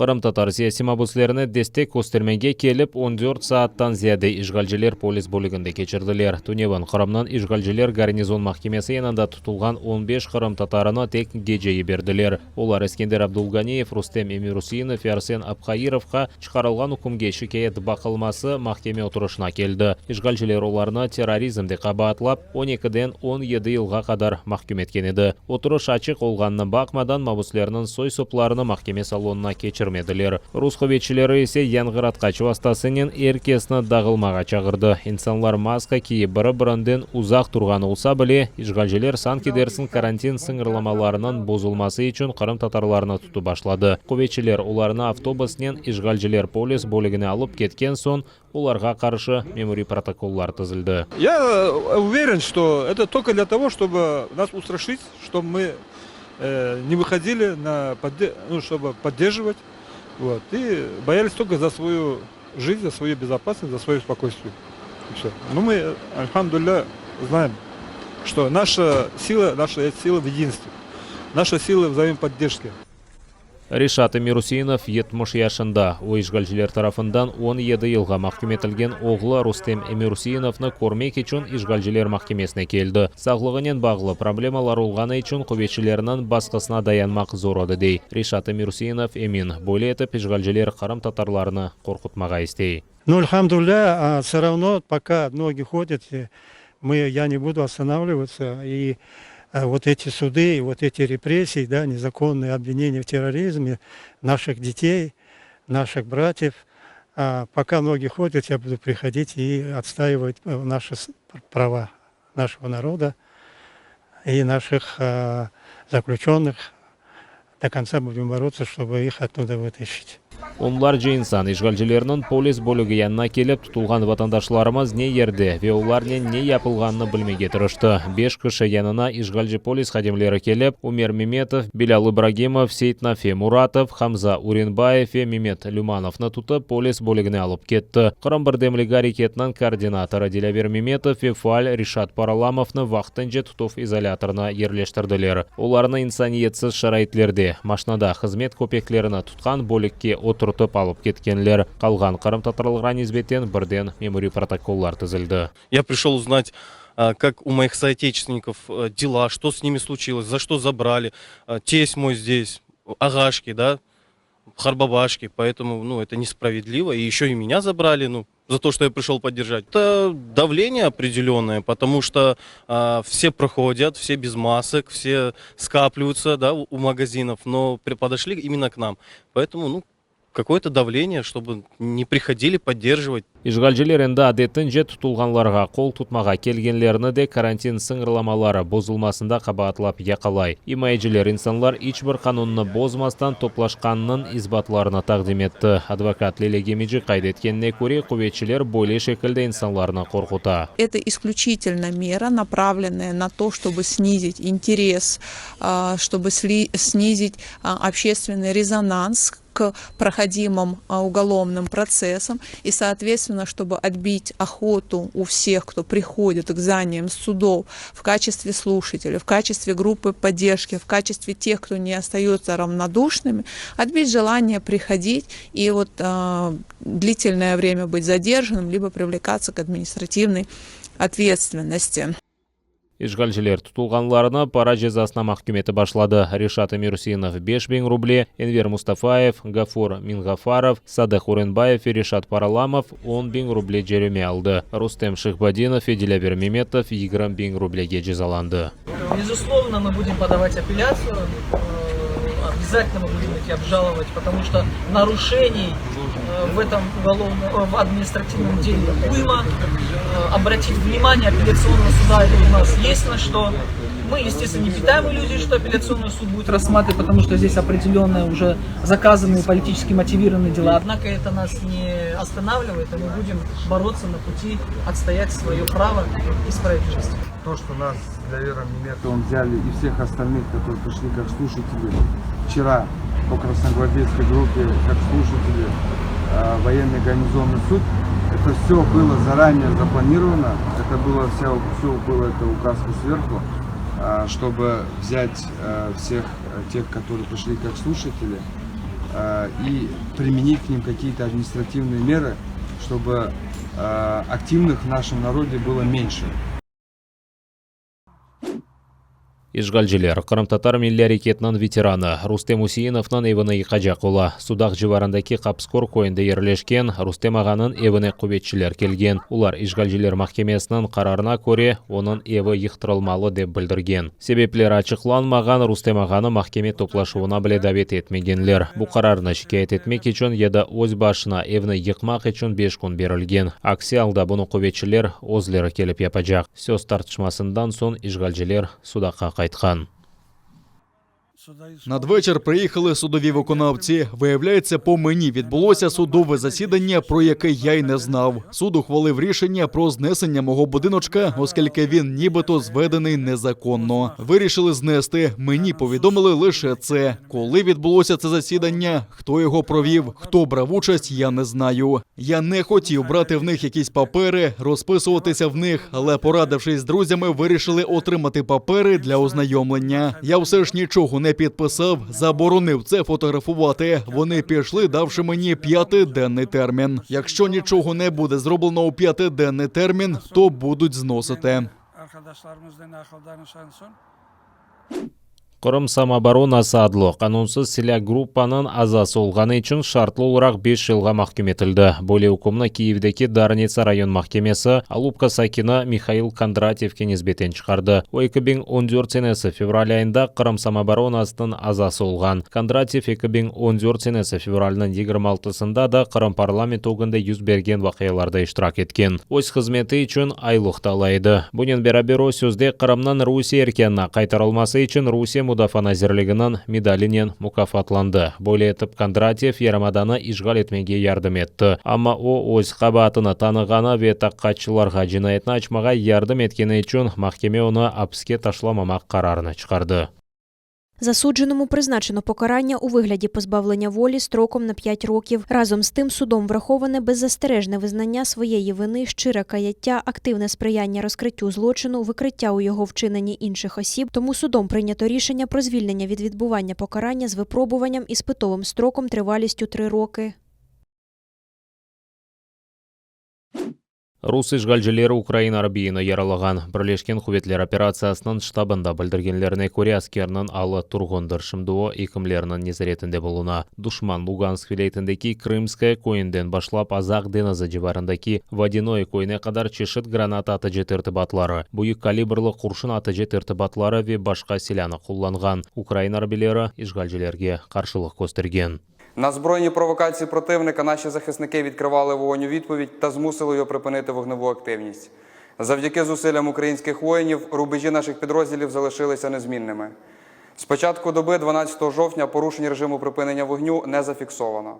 Qırımtatar siyasiy mabüslerine destek köstermege kelip, 14 saattan ziyade işğalciler polis bölüginde keçirdiler. Tünevin Qırımnıñ işğalciler garnizon mahkemesi yanında tutulğan 15 qırımtatarını tek gece yiberdiler. Olar Eskender Abdulganiyev, Rustem Emiruseinov ve Arsen Abhairovğa çıqarılğan ükümge şikâyet baqılması mahkeme oturışına keldi. İşğalciler olarnı terrorizmde qabaatlap, 12-den 17 yılğa qadar mahküm etken edi. Oturış açıq olğanına baqmadan, mabüslerniñ soy-soplarını mahkeme salonına keçirmediler. Rus quvetçileri ise yañğıratqaç vastasınen er kesni dağılmağa çağırdı. İnsanlar maska kiyip, biri-birinden uzaq turğan olsa bile, işğalciler sanki dersiñ karantin sıñırlamalarınıñ bozulması içün qırımtatarlarnı tutıp başladı. Quvetçiler olarnı avtobusnen işğalciler polis bölügine alıp ketken soñ, olarğa qarşı memuriy protokollar tizildi. Я уверен, что это только для того, чтобы нас устрашить, чтобы мы не выходили на, ну, чтобы поддерживать. Вот. И боялись только за свою жизнь, за свою безопасность, за свое спокойствие. И все. Но мы, альхамдулилля, знаем, что наша сила, наша сила в единстве. Наша сила в взаимоподдержке. Reşat Emiruseinov 70 yaşında. O, işğalciler tarafından 17 yılğa mahküm etilgen oğlu Rustem Emiruseinovnı körmek içün işğalciler mahkemesine keldi. Sağlığınen bağlı problemalar olğanı içün quvetçilerniñ basqısına dayanmaq zor edi, dey. Reşat Emiruseinov emin, böyle etip işğalciler qırımtatarlarnı qorqutmağa istey. Ну, альхамдулилля, все равно, пока ноги ходят, я не буду останавливаться. И вот эти суды, и вот эти репрессии, да, незаконные обвинения в терроризме наших детей, наших братьев, пока ноги ходят, я буду приходить и отстаивать наши права нашего народа и наших заключенных. До конца будем бороться, чтобы их оттуда вытащить. Onlarca insan işğalcilerniñ polis bölügi yanına kelip, tutulğan vatandaşlarımız ne yerde ve olarnen ne yapılğanını bilmege tırıştı. Beş kişi yanına işğalci polis hadimleri kelip, Umer Memetov, Bilâl İbragimov, Seytnafe Muratov, Hamza Urenbayev ve Memet Lümanovnı tutıp, polis bölügine alıp ketti. Qırım birdemligi areketiniñ koordinatorı Dilâver Memetov ve faal Reşat Paralamovnı vaqtınca tutuv izolâtorına yerleştirdiler. Olarnı insaniyetsiz şaraitlerde, maşnada hızmet köpeklerini tutqan bölükke oturtıp alıp ketkenler. Qalğan qırımtatarlarğa nisbeten birden memuriy protokollar tizildi. Я пришел узнать, как у моих соотечественников дела, что с ними случилось, за что забрали. Тесть мой здесь, агашки, да, харбабашки, поэтому, ну, это несправедливо. И еще и меня забрали, ну, за то, что я пришел поддержать. Это давление определенное, потому что все проходят, все без масок, все скапливаются, да, у магазинов, но подошли именно к нам. Поэтому, ну, какое-то давление, чтобы не приходили поддерживать. İşğalciler endi adetince tutulğanlarğa qol tutmağa kelgenlerni de karantin sıñırlamaları bozulmasında qabaatlap yaqalay. İmayeciler insanlar iç bir qanunnı bozmastan toplaşqanınıñ isbatlarını taqdim etti. Advokat Lilâ Gemeci qayd etkenine köre, quvetçiler böyle şekilde insanlarnı qorquta. Это исключительно мера, направленная на то, чтобы снизить интерес, чтобы снизить общественный резонанс к проходимым уголовным процессам и, соответственно, чтобы отбить охоту у всех, кто приходит к зданиям судов в качестве слушателей, в качестве группы поддержки, в качестве тех, кто не остается равнодушными, отбить желание приходить и вот длительное время быть задержанным либо привлекаться к административной ответственности. İşğalciler tutulğanlarnı para cezasına mahküm etip başladı. Reşat Emiruseinov 5000 ruble, Enver Mustafayev, Gafur Mingafarov, Sadıh Urenbayev ve Reşat Paralamov 10 biñ ruble cerime aldı. Rustem Şihbadinov ve Dilâver Memetov 20 biñ rublege cezalandı. Безусловно, мы будем подавать апелляцию, обязательно мы будем идти обжаловать, потому что нарушений в этом уголовном, в административном деле уйма. Обратить внимание апелляционного суда у нас есть на что. Мы, естественно, не питаем иллюзий, что апелляционный суд будет рассматривать, потому что здесь определенные уже заказанные политически мотивированные дела. Однако это нас не останавливает, и мы будем бороться на пути отстоять свое право и справедливость. То, что нас с Дилавером Меметовым взяли и всех остальных, которые пришли как слушатели вчера по красногвардейской группе, как слушатели военный гарнизонный суд, это все было заранее запланировано, это было все, все было это указка сверху, чтобы взять всех тех, которые пришли как слушатели. и применить к ним какие-то административные меры, чтобы активных в нашем народе было меньше. İşğalciler, qırımtatar milliy areketiniñ veteranı Rustem Useinovnıñ evini yıqacaq ola. Sudaq civarındaki Qapskor köyünde yerleşken Rustem ağanıñ evine quvetçiler kelgen. Olar, işğalciler mahkemesiniñ qararına köre, onıñ evi yıqtırılmalı, dep bildirgen. Sebepleri açıqlanmağan Rustem ağanı mahkeme toplaşuvına bile davet etmegenler. Bu qararnı şikâyet etmek içün ya da öz başına evni yıqmaq içün beş kün berilgen. Aksi alda bunı quvetçiler özleri kelip yapacaq. Söz tartışmasından soñ işğalciler Sudaqqa qaytqan. Надвечір приїхали судові виконавці. Виявляється, по мені відбулося судове засідання, про яке я й не знав. Суд ухвалив рішення про знесення мого будиночка, оскільки він нібито зведений незаконно. Вирішили знести. Мені повідомили лише це. Коли відбулося це засідання, хто його провів, хто брав участь, я не знаю. Я не хотів брати в них якісь папери, розписуватися в них, але порадившись з друзями, вирішили отримати папери для ознайомлення. Я все ж нічого не підписав, заборонив це фотографувати. Вони пішли, давши мені п'ятиденний термін. Якщо нічого не буде зроблено у п'ятиденний термін, то будуть зносити. Arkadaşlarımızdan akıl danışan soñ. Qırım samooboronası adlı qanunsız silâ gruppanıñ azası olğanı içün şartlı olaraq beş yılğa mahküm etildi. Böyle ükümni Kiyevdeki Darnitsa rayon mahkemesi Alupka sakini Mihail Kondratyevke nisbeten çıqardı. O, 2014 senesi fevral ayında Qırım samooboronasınıñ azası olğan. Kondratyev 2014 senesi fevralniñ yigirmi altısında da Qırım parlamenti ögünde yüz bergen vaqialarda iştirak etken. Öz hızmeti içün aylıq da ala edi. Bunen beraber o, sözde Qırımnıñ Rusiye erkânına qaytarılması içün Rusiye Mudafaa nazirliginiñ medalinen mukâfatlandı. Böyle etip Kondratyev yarımadanı işğal etmege yardım etti. Amma o, öz qabaatını tanığanı ve taqiqatçılarğa cinayetni açmağa yardım etkeni içün mahkeme onı apiske taşlamamaq qararını çıqardı. Засудженому призначено покарання у вигляді позбавлення волі строком на 5 років. Разом з тим судом враховане беззастережне визнання своєї вини, щире каяття, активне сприяння розкриттю злочину, викриття у його вчиненні інших осіб. Тому судом прийнято рішення про звільнення від відбування покарання з випробуванням іспитовим строком тривалістю 3 роки. Rus işğalcileri ukrain arbiyini yaralağan. Birleşken quvetler operatsiyasınıñ ştabında bildirgenlerine köre, askerniñ alı turğundır, şimdi o, ekimlerniñ nezaretinde buluna. Duşman Lugansk vilâyetindeki Krımskoye köyünden başlap Azaq deñizi civarındaki Vodânoye köyüne qadar çeşit granata atıcı tertibatları, büyük kalibrli qurşun atıcı tertibatları ve başqa silânı qullanğan. Ukrain arbiyleri işğalcilerge qarşılıq köstergen. На збройні провокації противника наші захисники відкривали вогонь у відповідь та змусили його припинити вогневу активність. Завдяки зусиллям українських воїнів рубежі наших підрозділів залишилися незмінними. З початку доби 12 жовтня порушень режиму припинення вогню не зафіксовано.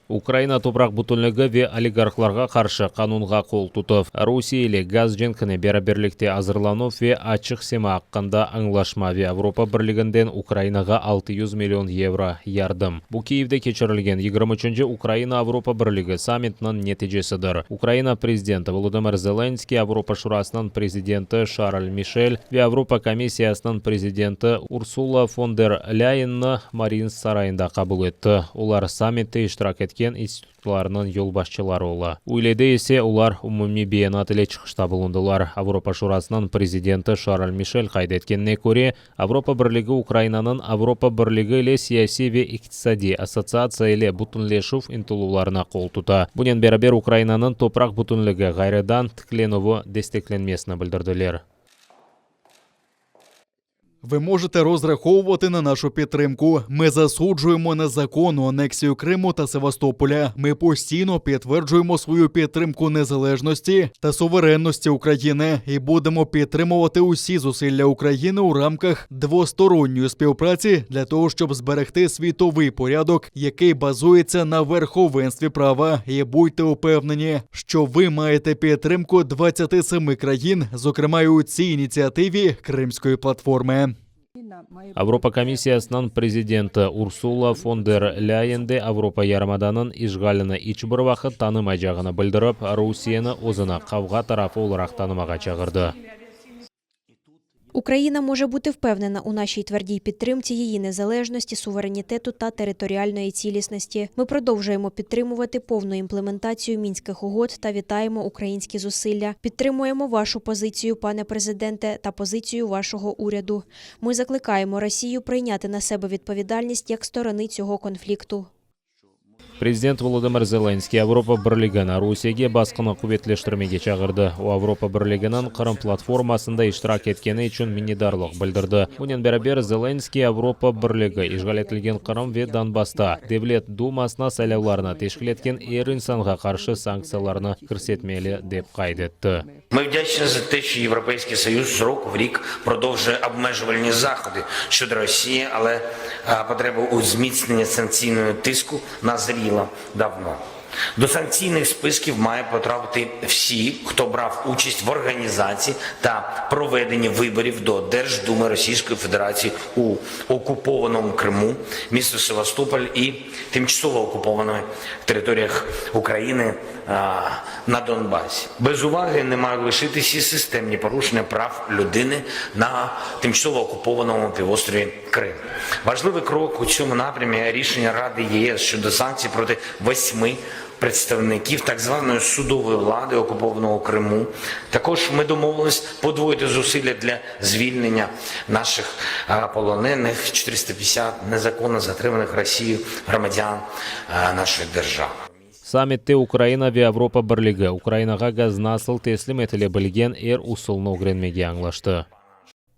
Ukraina topraq bütünligi ve oligarhlarğa qarşı qanunğa qol tutuv, Rusiye ile gaz cenkine beraberlikte azırlanuv ve Açıq sema aqqında añlaşma ve Avropa Birliginden Ukrainağa 600 million yevro yardım. Bu Kiyevde keçirilgen 23-nci Ukraina-Avropa Birligi sammitiniñ neticesidir. Ukraina prezidenti Volodımır Zelenskıy, Avropa Şurasınıñ prezidenti Şarl Mişel ve Avropa Komissiyasınıñ prezidenti Ursula fon der Lâyenni Mariinsk sarayında qabul etti. Olar sammitte iştirak etken institutlarnıñ yolbaşçıları ola. Üylede ise olar umumiy beyanat ile çıqışta bulundılar. Avropa Şurasınıñ prezidenti Şarl Mişel qayd etkenine köre, Avropa Birligi Ukrainanıñ Avropa Birligi ile siyasiy ve iqtisadiy assotsiatsiya ile bütünleşüv ıntıluvlarına qol tuta. Bunen beraber Ukrainanıñ topraq bütünligi ğayrıdan tiklenüvi desteklenmesini bildirdiler. Ви можете розраховувати на нашу підтримку. Ми засуджуємо незаконну анексію Криму та Севастополя. Ми постійно підтверджуємо свою підтримку незалежності та суверенності України і будемо підтримувати усі зусилля України у рамках двосторонньої співпраці для того, щоб зберегти світовий порядок, який базується на верховенстві права. І будьте упевнені, що ви маєте підтримку 27 країн, зокрема й у цій ініціативі Кримської платформи. Avropa Komissiyasınıñ prezidenti Ursula fon der Lâyen de Avropa yarımadanıñ işğalini iç bir vaqıt tanımaycağını bildirip, Rusiyeni özüni qavğa tarafı olaraq tanımağa çağırdı. Україна може бути впевнена у нашій твердій підтримці її незалежності, суверенітету та територіальної цілісності. Ми продовжуємо підтримувати повну імплементацію мінських угод та вітаємо українські зусилля. Підтримуємо вашу позицію, пане президенте, та позицію вашого уряду. Ми закликаємо Росію прийняти на себе відповідальність як сторони цього конфлікту. Prezident Volodımır Zelenskıy Avropa Birligini Rusiyege basqını quvetleştirmege çağırdı. O, Avropa Birliginiñ Qırım platformasında iştirak etkeni içün minnetdarlıq bildirdi. Bunen beraber, Zelenskıy, Avropa Birligi işğal etilgen Qırım ve Donbassta Devlet dumasına saylavlarnı teşkil etken er insanğa qarşı sanktsiyalarnı kirsetmeli, dep qayd etti. Ми вдячні за те, що Європейський Союз з року в рік продовжує обмежувальні заходи щодо Росії, але потреба у зміцненні санкційного тиску назріла давно. До санкційних списків має потрапити всі, хто брав участь в організації та проведенні виборів до Держдуми Російської Федерації у окупованому Криму, місто Севастополь і тимчасово окупованих територіях України на Донбасі. Без уваги не мають лишитися і системні порушення прав людини на тимчасово окупованому півострові Крим. Важливий крок у цьому напрямі рішення Ради ЄС щодо санкцій проти восьми представників так званої судової влади окупованого Криму. Також ми домовились подвоїти зусилля для звільнення наших полонених 450 незаконно затриманих Росією громадян нашої держави. Sammitte Ukraina ve Avropa Birligi Ukrainağa gaz nasıl teslim etile bilgen er usulnı ögrenmege añlaştı.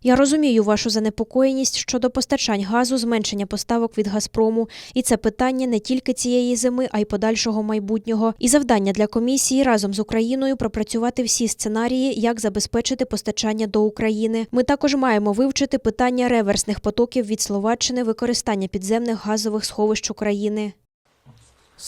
Я розумію вашу занепокоєність щодо постачань газу, зменшення поставок від Газпрому. І це питання не тільки цієї зими, а й подальшого майбутнього. І завдання для комісії разом з Україною пропрацювати всі сценарії, як забезпечити постачання до України. Ми також маємо вивчити питання реверсних потоків від Словаччини, використання підземних газових сховищ України.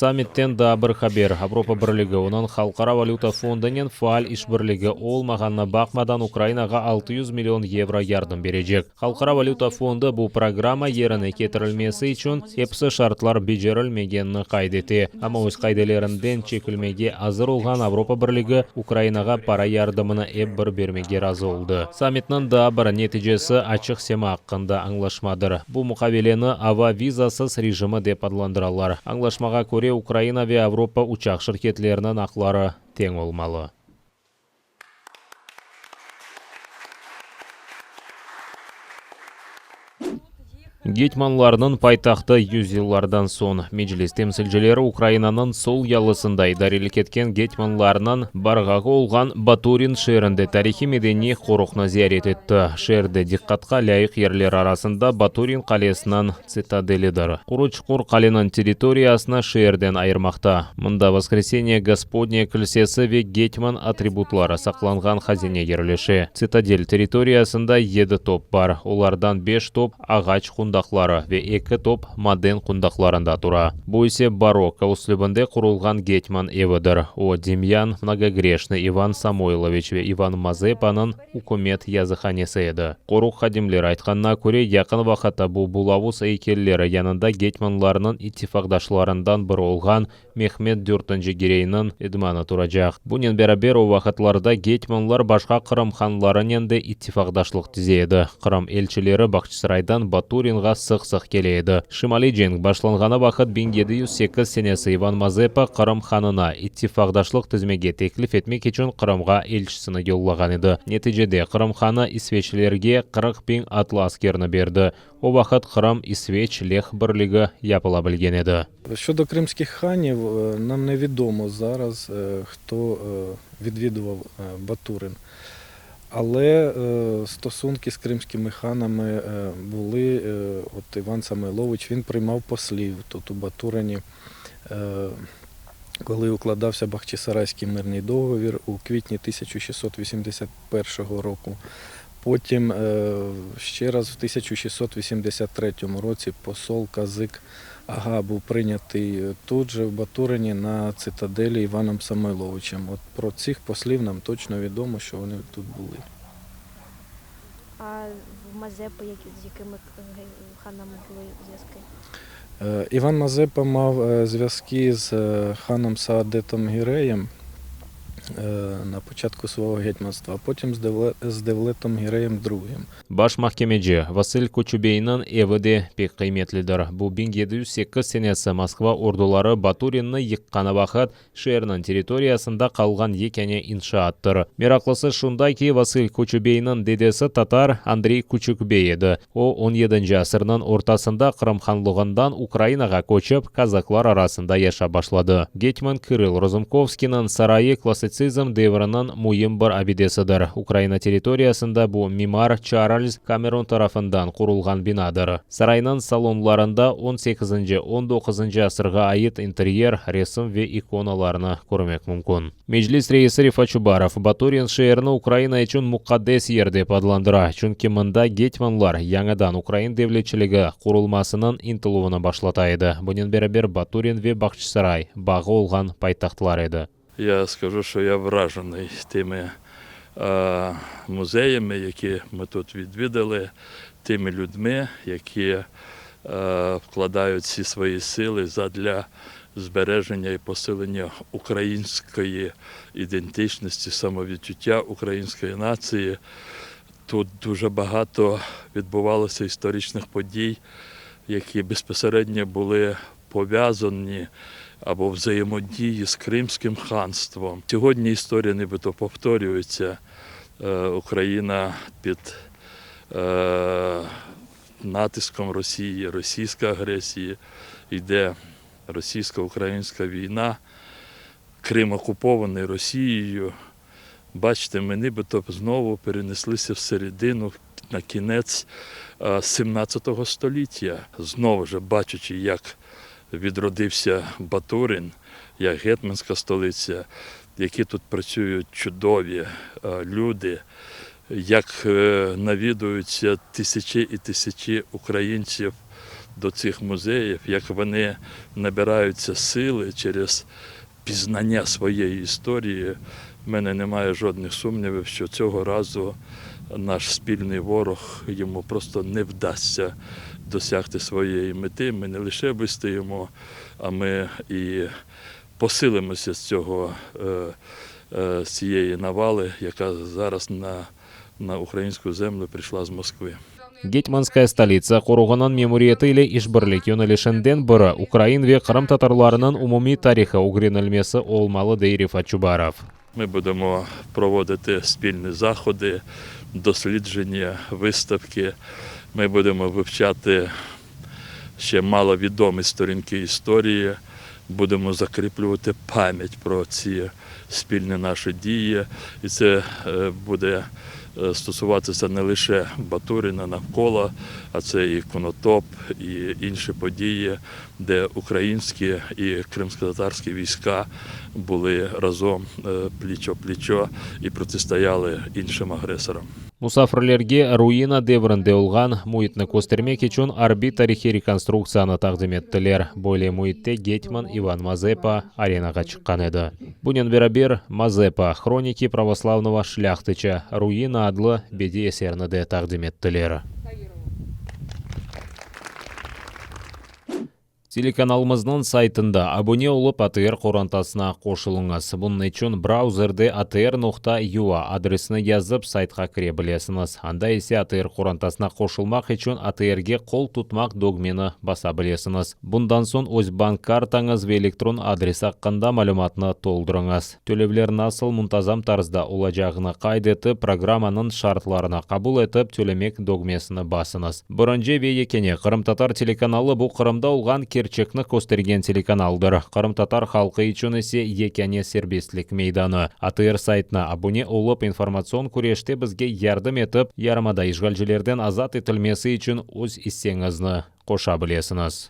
Sammitten daa bir haber, Avropa Birligi onıñ Halqara valüta fondunen faal işbirligi olmağanına baqmadan Ukrainağa 600 million yevro yardım berecek. Halqara valüta fondu bu programma yerine ketirilmesi içün episi şartlar becerilmegenini qayd ete. Amma öz qaidelerinden çekilmege azır olğan Avropa Birligi Ukrainağa para yardımını ep bir bermege razı oldı. Sammitniñ daa bir neticesi Açıq sema aqqında añlaşmadır. Bu muqaveleni ava vizasız rejimi dep adlandıralar. Añlaşmağa köre, Ukraina ve Avropa uçaq şirketleriniñ aqları teñ olmalı. Getmanlarnıñ paytahtı yüzyıllardan soñ Meclis temsilcileri Ukrainanıñ sol yalısında idarelik etken getmanlarnıñ barğağı olğan Baturin şeerinde tarihiy-medeniy qoruqnı ziyaret etti. Şeerde diqqatqa lâyıq yerler arasında Baturin qalesiniñ tsitadelidir. Quru çuqur qaleniñ territoriyasını şeerden ayırmaqta. Mında Voskreseniye Gospodnye kilsesi ve getman atributları saqlanğan hazine yerleşe. Tsitadel territoriyasında yedi top bar, olardan beş top ağaç qundaqları ve eki top maden qundaqlarında tura. Bu ise barokko üslübinde qurulğan getman evidir. O, Demyan Mnogogreşnıy, İvan Samoyloviç ve İvan Mazepanıñ ükümet yazıhanesi edi. Qoruq hadimleri aytqanına köre, yaqın vaqıtta bu bulavuz eykelleri yanında getmanlarnıñ ittifaqdaşlarından biri olğan Mehmed dörtünci Gireyniñ idmanı turacaq. Bunen beraber, o vaqıtlarda getmanlar başqa Qırım hanlarınen de ittifaqdaşlıq tize edi. Qırım elçileri Bağçasaraydan Baturinğa sıq-sıq kele edi. Şimaliy cenk başlanğanı vaqıt 1708 senesi İvan Mazepa Qırım hanına ittifaqdaşlıq tizmege teklif etmek içün Qırımğa elçisini yollağan edi. Neticede, Qırım hanı isveçlerge 40 biñ atlı askerni berdi. O vaqıt Qırım, İsveç, Leh birligi yapıla bilgen edi. Щодо кримських ханів, нам невідомо зараз, хто відвідував Батурин. Але стосунки з кримськими ханами були. От Іван Самойлович, він приймав послів тут у Батурині, коли укладався Бахчисарайський мирний договір у квітні 1681 року. Потім ще раз в 1683 році посол Казик Ага був прийнятий тут же, в Батурині, на цитаделі Іваном Самойловичем. От про цих послів нам точно відомо, що вони тут були. А в Мазепи, з якими ханами були зв'язки? Іван Мазепа мав зв'язки з ханом Саадетом Гіреєм. На початку свого гетьманства, а потім з Девлетом Гіреєм II. Baş mahkemeci Vasıl Koçubeyniñ evi de pek qıymetlidir. Bu 1708 senesi Moskva orduları Baturinni yıqqanı vaqıt şeerniñ territoriyasında qalğan yekâne inşaattır. Meraqlısı şunda ki, Vasıl Koçubeyniñ dedesi tatar Andrey Küçük-bey edi. O, on yedinci asırnıñ ortasında Qırım hanlığından Ukrainağa köçip, kazaklar arasında yaşap başladı. Getman Kırıl Rozumkovskiyniñ sarayı klassitsizm devriniñ müim bir abidesidir. Ukraina territoriyasında bu mimar Çarlz Kameron tarafından qurulğan binadır. Saraynıñ salonlarında on sekizinci, on doquzıncı asırğa ait interyer, resim ve ikonalarnı körmek mümkün. Meclis reisi Refat Çubarov, Baturin şeerini Ukraina içün muqaddes yer dep adlandıra, çünki mında getmanlar yañıdan ukrain devletçiligi qurulmasınıñ ıntıluvını başlata edi, bunen beraber Baturin ve Bağçasaray bağı olğan paytahtlar edi. Я скажу, що я вражений тими музеями, які ми тут відвідали, тими людьми, які вкладають всі свої сили задля збереження і посилення української ідентичності, самовідчуття української нації. Тут дуже багато відбувалося історичних подій, які безпосередньо були пов'язані або взаємодії з Кримським ханством. Сьогодні історія нібито повторюється. Україна під натиском Росії, російської агресії, йде російсько-українська війна, Крим окупований Росією. Бачите, ми нібито знову перенеслися в середину, на кінець 17 століття. Знову ж бачачи, як відродився Батурин, як гетьманська столиця, які тут працюють чудові люди, як навідуються тисячі і тисячі українців до цих музеїв, як вони набираються сили через пізнання своєї історії. В мене немає жодних сумнівів, що цього разу наш спільний ворог, йому просто не вдасться досягти своєї мети. Ми не лише вистоїмо, а ми і посилимося з цієї навали, яка зараз на українську землю прийшла з Москви. Getmanskaya stolitsa qoruğınıñ memuriyeti ile işbirlik yönelişinden biri ukrain ve qırımtatarlarınıñ umumiy tarihı ögrenilmesi olmalı, dey Refat Çubarov. Ми будемо проводити спільні заходи, дослідження, виставки. Ми будемо вивчати ще маловідомі сторінки історії, будемо закріплювати пам'ять про ці спільні наші дії. І це буде стосуватися не лише Батурина навколо, а це і Конотоп, і інші події, де українські і кримськотатарські війська були разом пліч-о-плічо і протистояли іншим агресорам. Musafirlerge ruina devrinde olğan müitni köstermek içün arbiy-tarihiy rekonstruktsiyanı taqdim ettiler. Böyle müitte getman İvan Mazepa arenağa çıqqan edi. Bunen beraber, Mazepa. Hroniki pravoslavnogo şlâhtıça. Ruina adlı bediy eserni de taqdim ettiler. Telekanalımıznıñ saytında abune olıp ATR qorantasına qoşulıñız. Bunıñ içün brauzerde atr noqta ua adresini yazıp saytqa kire bilesiñiz. Anda ise ATR qorantasına qoşulmaq içün ATRge qol tutmaq dögmeni basa bilesiñiz. Bundan soñ öz bank kartañız ve elektron adresi aqqında malümatnı toldurıñız. Tölevler nasıl muntazam tarzda olacağını qayd etip, programmanıñ şartlarını qabul etip, Tölemek dögmesini basıñız. Birinci ve yekâne qırımtatar telekanalı bu Qırımda olğan kerçekni köstergen telekanaldır. Qırımtatar halqı içün ise yekâne serbestlik meydanı. ATR saytına abune olıp, informatsion küreşte bizge yardım etip, yarımada işğalcilerden azat etilmesi içün öz isseñizni qoşa bilesiñiz.